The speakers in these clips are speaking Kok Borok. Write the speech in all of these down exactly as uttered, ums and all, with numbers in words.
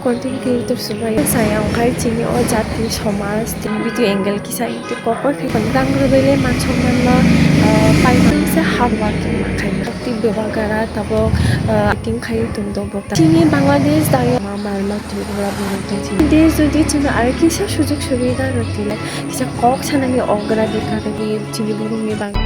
Content creator swbai saya wngkha chini o jati somaj, tini video angle kisa tei kokoi khai tang rwbai le mansok manno, ah, paimang se hard working ma khai tei bebak gara tabok, ah, acting khai tong tong bok. Chini Bangladesh dayok ma mal ma twi rwla borok tong chini. De jodi chwng aro kisa sujok subida rwtwi le kisa kok sanani ogra de kagwi chini borokni bagwi.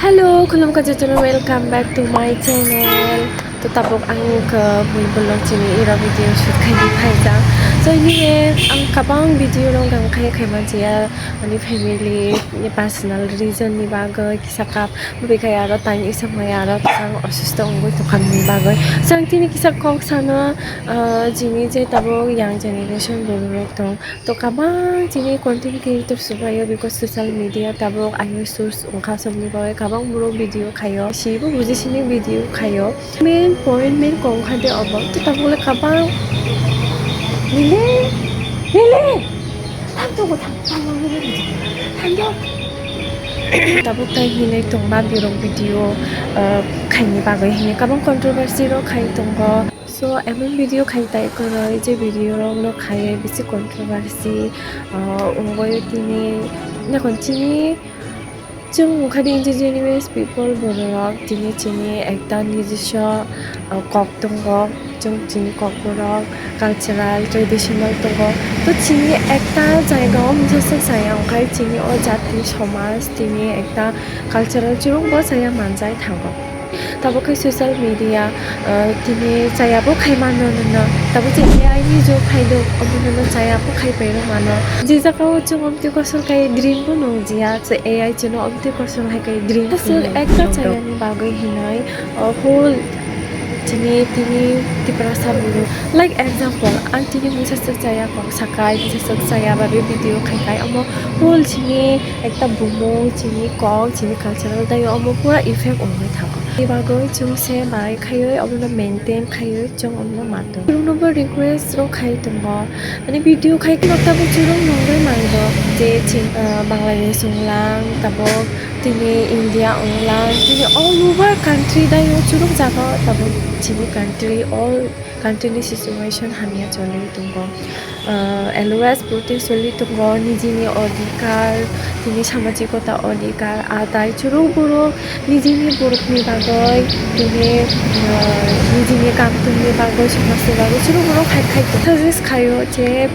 Hello, khulumkha jotono, welcome back to my channel. To tabuk ang khe mui bolong chini iro video shoot khaini phaijak. So ini ang kabang video rok gang khai khaima jia ani family ni personal reason ni bagwi kisa kap bwkha aro tang isa mai aro kisa osusto wngwi tongkha ni bagwi. So ang tini kisa kok sano, ah, jini je tabuk young generation borok rok tong. To kabang chini content creator swbaio because social media tabuk aini source wngkha, somni bagwi kabang borok video khaio, sibo buji sini video khaio. Main point, main kok wngkha de obo. To tabuk le kabang nini, nini, thang to, thang, thang, thang, thang, thang. Tabuk tai hinwi tongma birok video, uh, khaini bagwi hinwi kabang controversy rok khai tongo. So, emon video khai tai kwrwi, je video rok no khai bisi controversy, ah, wngwi tini, nakhon chini, chwng wngkha di indigenous people borok rok, tini chini ekta nijiswa, ah, kok tongo, chwng chini kok borok cultural, traditional tongo. To chini ekta jaga o misa se saya wngkha chini o jati somaj, tini ekta cultural chwrwng bo saya manjai thango. Tabuk khe social media, ah, tini chaya bo khai mano nono. Tabuk je A I ni jug phai do, omo nono chaya bo khai pai rw mano. Je jaga o chwng omtwi kosol khai dream bo nung jia, se A I chwng no omtwi kosol hai khai dream. Aswk ekta chaya ni bagwi hinwi, oh, whole chini tini Tiprasa buru. Like example, ang tini mungsa swk chaya kok sakai, mungsa swk chaya babe video khai khai, omo whole chini ekta bumung, chini kok, chini cultural tei omo pura effect wngwi thango. Ni bagwi chwng se bai khaiwi omono maintain khaiwi chwng omono matung. Chwngno bo request rok khai tongo. Ani video khai kheno tabuk chwrwng nungwi mango je chini, ah, Bangladesh wnglang, tabuk tini India wnglang, tini all over country dayo chwrwng jaga tabuk chini country all country ni situation hamya choli tongo. Ah, always protest choli tongo, nijini odhikar, tini samajikota odhikar, adai chwrwng borok nijini borokni bagwi, tini, ah, nijini kamtwngni bagwi, somajni bagwi chwrwng borok hai khai tongo. Suggest khaio je,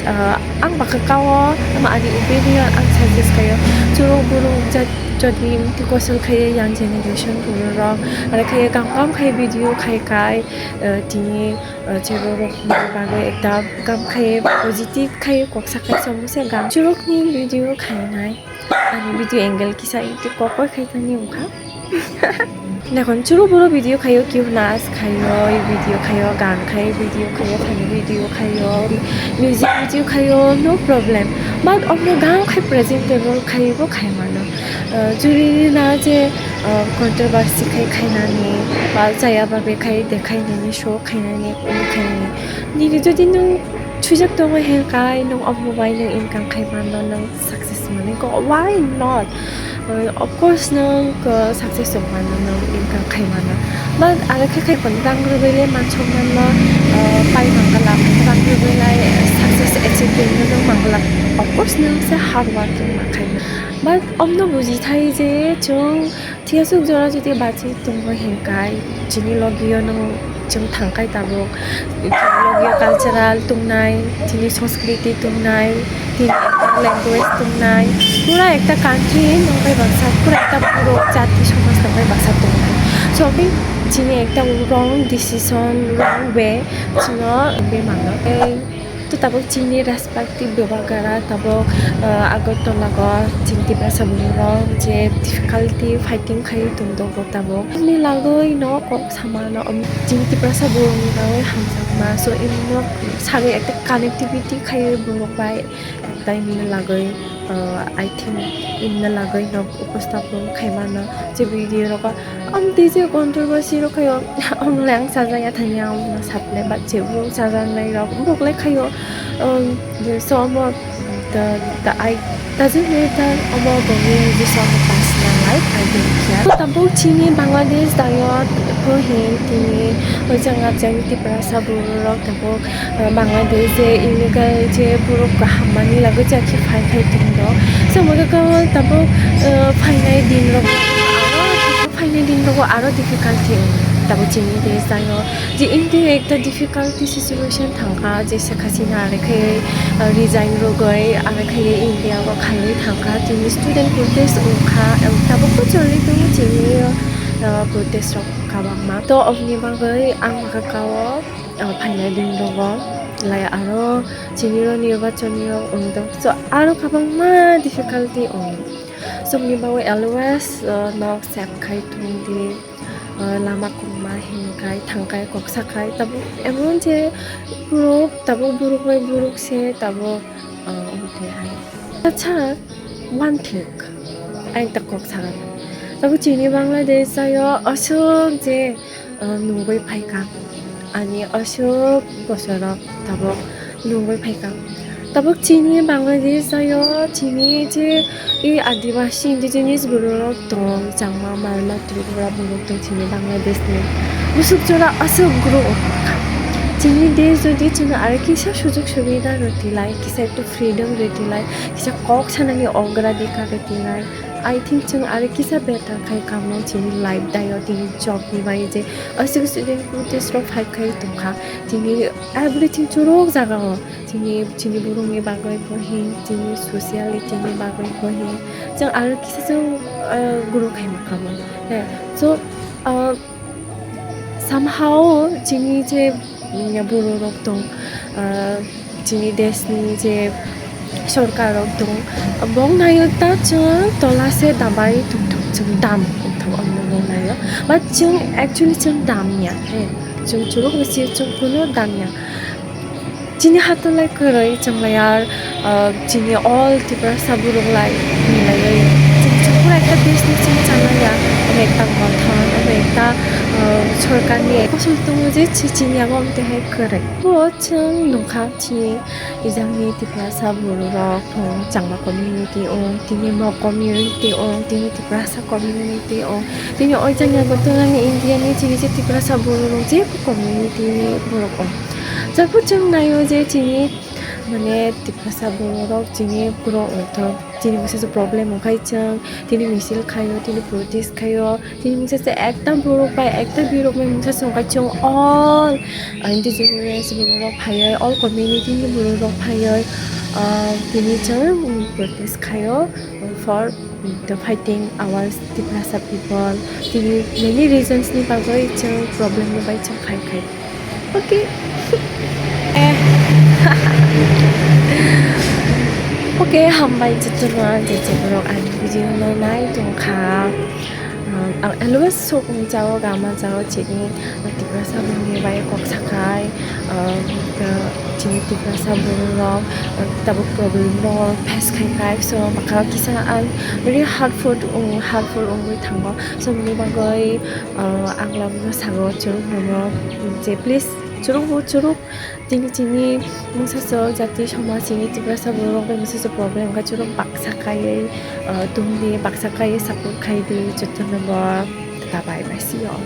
ah, ang bwkha kao, ama ani opinion ang suggest khaio, chwrwng borok jat-, jodi twi kosol khaiwi young generation borok rok, aro khaiwi kam kam khai video khai khai, ah, tini, ah, chwrwng rokni bagwi ekta kam khai positive khai kok sakai somo se gam chwrwngni video khainai. Ani video angle kisa twi kokoi khai thani wngkha. Nakhon chwrwng borok video khaio, cute nas khaio, video khaio, gan khai video khaio, funny video khaio, music video khaio, no problem. But omo gam khai presentable khai bo khai mano. Ah, juri na je, ah, controversy khai khainani, ba chaya babe khai dekhainani, show khainani, uni khainani. Nini jodi nwng sujak tongo hwnkhai, nwng omo bai nwng income khai mano, nwng success mani ko, why not? Uh, of course, nwng, uh, success tong mano, nwng income khai mano. But aro khe khai pon rang rwgwi le mansok manno, uh, pai mangala, rang rwgwi lai success achieve khaino nwng mangala. Of course, nwng se hard working ma khai mano. But omno buji thai je chwng thiyasuk jora jodi bachi tongwi hwnkhai, chini logio nwng chwng thangkhai tabuk. Chini logio cultural tongnai, chini sanskriti tongnai, chini language tongnai. Pura ekta country nwng bai baksa, pura ekta borok jati somaj nwng bai baksa tongnai. So, chini ekta wrong decision, wrong way, chwngno be mano. Tei to tabuk chini respective bebak gara tabuk, ah, Agartala go chini Tiprasa borok rok je difficulty fighting khai tong tongo tabuk. Ani lagwi no kok sama no, um, chini Tiprasa borok ni bagwi hamjakma. So, imo sagwi ekta connectivity khai borok bai ekta imo lagwi, ah, I think imo lagwi no upostapon khai mano je video rogo. Am tei je controversy rok khaio, am le ang sajak ya thani ang no saple, but je bo sajak nai rok bok le khaio, um, je so amo the, the I doesn't matter amo bo ni je so amo personal Life, I don't care. Tabuk chini Bangladesh dayo, bohin tini o jaga jani Tiprasa borok tabuk, uh, Bangladesh je illegal je borok hammani lagwi je khe phai phai tongdo. So, mode ko tabuk, uh, phainai din rok aro, phainai din rogo aro difficulty tabuk chini desh dayo. Je India ekta difficulty situation thangkha, je Sheikh Hasina are khe, uh, resign rogwi are khe India o khalwi thangkha, tini student protest wngkha, tabuk bo choli tongo chini, uh, protest rok kabangma. To oboni bagwi ang maka kao, uh, phainai din rogo lai aro chini ro nirbachon rok wngdo. So aro kabangma difficulty wngo. So oboni bagwi always, uh, nok sep khai tongdi. Uh, lama kwbangma hinkhai thangkhai kok sakhai tabuk emon je borok tabuk borok bai borok se tabuk, uh, omo khe hai. Acha, one thing, ang ta kok sakha. Tabuk chini Bangladesh o aswk je, uh, nungwi phaikha, ani aswk bosoro tabuk nungwi phaikha. Tabuk chini Bangladesh o chini je i Adivasi indigenous borok tong, Changma, Malma, Tripura borok tong chini Bangladesh ni. Musuk jora aswk guru wngkha. Chini desh jodi chwng aro kisa sujok subida rwtwi lai, kisa ektu freedom rwtwi lai, kisa kok sanani ogradikar rwtwi lai. I think chwng aro kisa better khai kamo chini life dayo tini job ni bai je aswk student protest rok phai khai tongkha. Tini everything churuk jaga o. Chini, chini borokni bagwi bo hin, chini sociality ni bagwi bo hin, chwng aro kisa chwng, uh, grow khai ma kamo. He, so, uh, somehow chini je, mm, borok rok tong, uh, chini desh ni je sorkar rok tong, bong naio ta chwng tola se dabai tong thok, chwng dam tong thok, ang bong naio. But chwng actually chwng dam ya, he, chwng churuk ni si chwng kuno dam ya. Chini hato lai kwrwi chwng lai ar, ah, chini all Tiprasa borok lai milaiwi chwng, chwng pura ekta business chwng chanai ya, omo ekta mothon, omo ekta, ah, sorkarni kosol tongo je chi-, chini abo omo twi hai kwrwi. Bo chwng nukha chini ijangni Tiprasa borok, hmm, Changma community o, tini Mok community o, tini Tiprasa community o, tini o jagao tongnani India ni chini je Tiprasa borok je community ni borok o. Jabo chwng naio je chini, mane, Tiprasa borok chini borok wngthok, chini mungsa se problem wngkhai chwng, tini misil khaio, tini protest khaio, tini mungsa se ekta borok bai ekta birok bai mungsa se wngkhai chwng all, ah, indigenous borok phaioi, all community ni borok phaioi, ah, tini chwng protest khaio for the fighting our Tiprasa people. Tini many reasons ni bagwi chwng problem ni bai chwng khai khai. Okay. Eh. Okay, hambai jotono je je borok ani video no nai tongkha. Um, ang always sok ni jao, gama jao, chini Tiprasa borok ni bai kok sakai, um, chini Tiprasa borok rok, uh, tabuk problem rok face khai khai, so baka kisa ang very hurtful, um, hurtful wngwi thango. So, bini bagwi, uh, ang labino sago churuk nono je, please, churuk bo churuk, tini chini mungsa so jati somaj chini Tiprasa borok bai mungsa so problem kha, churuk baksa kaiwi, uh, tongdi, baksa kaiwi support khaidi, jotono bo. Bye bye, bye, see you all.